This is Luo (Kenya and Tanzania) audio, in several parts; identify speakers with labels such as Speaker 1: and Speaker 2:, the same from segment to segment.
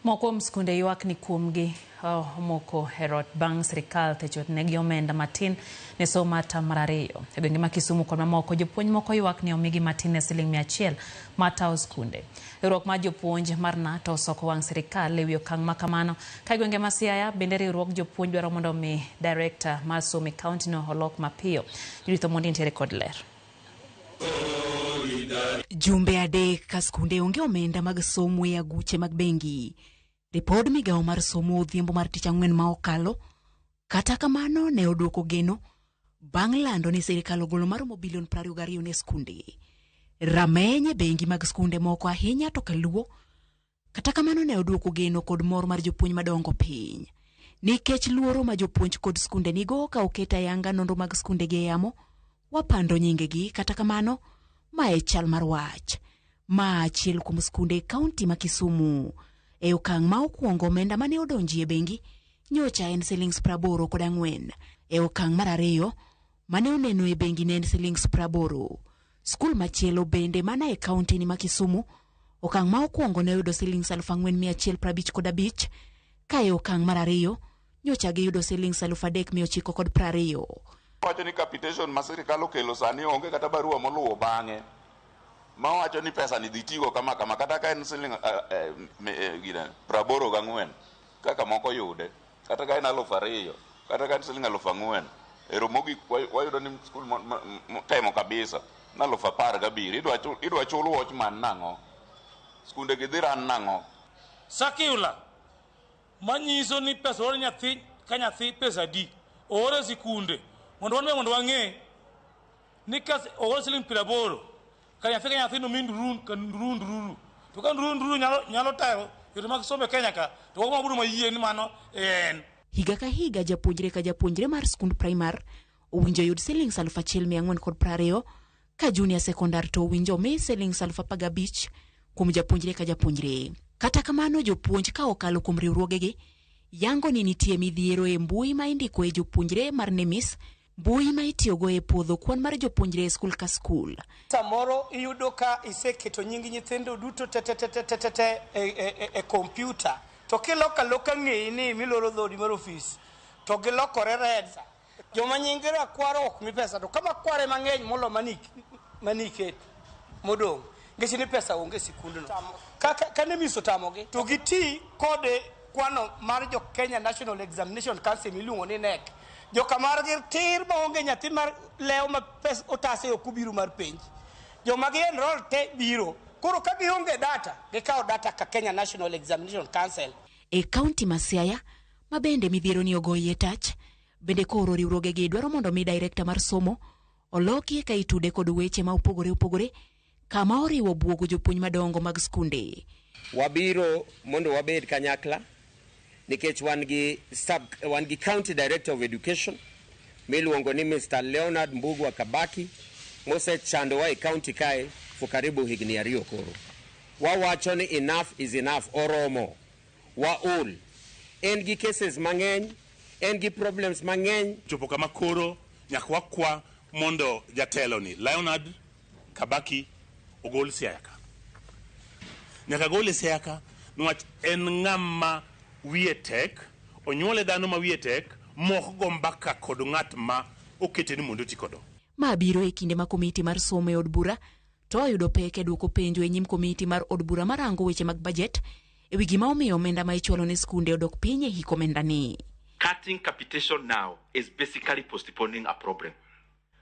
Speaker 1: Moko kuom skunde ywak ni kuomgi omoko e rot bang' sirikal thecho negi omenda matin ne somo mar tam mar ariyo. E gwenge ma Kisumu kod mamoko, jopuonj moko ywak ni omigi matin ne siling 100 mar tawo skunde. Riwruok mar jopuonj mar KNUT osoko wang' sirikal e wi okang' ma kamano. Ka e gwenge ma Siaya bende riwruog jopuonj dwaro mondo omi director mar somo e kaunti no olok mapiyo. Judith Omondi nitiere kod ler.
Speaker 2: Jumbe 3 ka skunde onge omenda mag somo e aguche mag bengi. Ripod migawo mar somo odhiambo mar tich ang'wen ma okalo, kata kamano ne oduoko geno bang' lando ni sirikal ogolo maromo bilion 22 ne skunde. Rameny e bengi mag skunde moko ahinya to kaluo, kata kamano ne oduoko geno kod mor mar jopuonj madongo piny. Nikech luoro ma jopuonj kod skunde nigo ka oket ayanga nonro mag skunde gi e yamo, wapando nyingegi. Kata kamano, ma e chal mar wach. Ma achiel kuom skunde e kaunti ma Kisumu. E okang' ma okwongo omenda mane odonji e bengi nyocha en silings 84. E okang' mar ariyo mane oneno e bengi ne en silings 80. Skul machielo bende mana e kaunti ni ma Kisumu, okang' ma okwongo ne oyudo silings 4,155, ka e okang' mar ariyo nyocha giyudo silings 3,920.
Speaker 3: Wacho ni capitation ma sirikal okelo sani onge kata barua moluwo bang'e mawacho ni pesa ni dhi tigo kama kama, kata ka en siling 84 kaka moko yude, kata ka en 2,000, kata ka en siling 4,000. Ero mogik wayudo ni skul temo kabisa na 17,000. Idwa chul watchman nang'o? Skunde gi dhi ran nang'o?
Speaker 4: Circular manyiso ni pesa or nyathi ka nyathi pesa adi oor e sikunde mondo wan be mondo wang'e ni ka oor siling 80 ka nyathi ka nyathi nomi ndururu ka ndururu ndururu to ka ndururu ndururu nyalo tayo yore mag somo e Kenya ka to wabiro mayie ni mano en.
Speaker 2: Higa ka higa japuonjre ka japuonjre mar skund primar owinjo yud silings 1,420, ka junior secondar to owinjo omi silings 15,000 kuom japuonjre ka japuonjre. Kata kamano jopuonj ka okalo kuom riwruogegi yango ni nitie midhiero e mbui ma indiko e jopuonjre mar NEMIS, mbui ma itiyogo e puodho kwan mar jopuonjre e skul ka skul.
Speaker 5: Samoro iyudo ka iseketo nying nyithindo duto te te te te te te te e kompyuta, to kiloko aloka ng'eyi ni miloro dhodi mar ofis to gilokore red. Joma nyingi rakwaro ok mi pesa, to kama kware mang'eny molo maniketo modong' nikech ni pesa onge e sikundno. Ka NEMIS otamogi to giti kod kwano mar jo Kenya National Examination Council miluongo ni KNEC. Joka margi tir maonge nyathi mar lewo ma pes otase ok obiro mar penj. Joma gi enroll te biro. Koro ka gionge data, gikawo data ka Kenya National Examination Council.
Speaker 2: E kaunti ma Siaya, ma bende midhiero ni ogoyie tach, bende koro riwruogegi dwaro mondo mi director mar somo oloki ka itude kod weche ma opogore opogore kama oriwo buogo jopuonj madongo mag skunde.
Speaker 6: Wabiro mondo wabed kanyakla nikech wan gi County Director of Education miluongo ni Mr. Leonard Mbugua Kabaki mosechandowa e county kae for karibu higni 2 koro. Wawacho ni enough is enough, oromo. Waol. En gi cases mang'eny, en gi problems mang'eny.
Speaker 7: Chopo kama koro nyaka wakwa mondo jatelo ni Leonard Kabaki ogol Siaya ka. Nyaka gole Siaya ka niwach en ng'ama wiye tek, onyuole dhano ma wiye tek, mok go mbaka kod ng'at ma okete ni mondo oti kodo.
Speaker 2: Ma biro e kinde ma komiti mar somo e od bura to oyudo pek e duoko penjo e nyim komiti mar od bura marango weche mag bajet e wi gima omiyo omenda ma ichwalo ne skunde odok piny e hik omenda ni.
Speaker 8: Cutting capitation now is basically postponing a problem.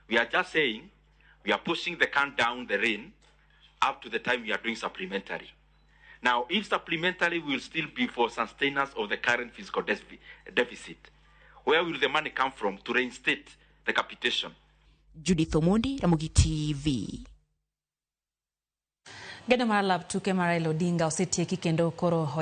Speaker 8: We are just saying we are pushing the can down the rain up to the time we are doing supplementary. Now, if supplementary will still be for sustainers of the current fiscal deficit, where will the money come from to reinstate the capitation?
Speaker 2: Judith Omondi, Ramogi TV.
Speaker 1: Gedo mar lap tuke mar Raila Odinga osetieki kendo koro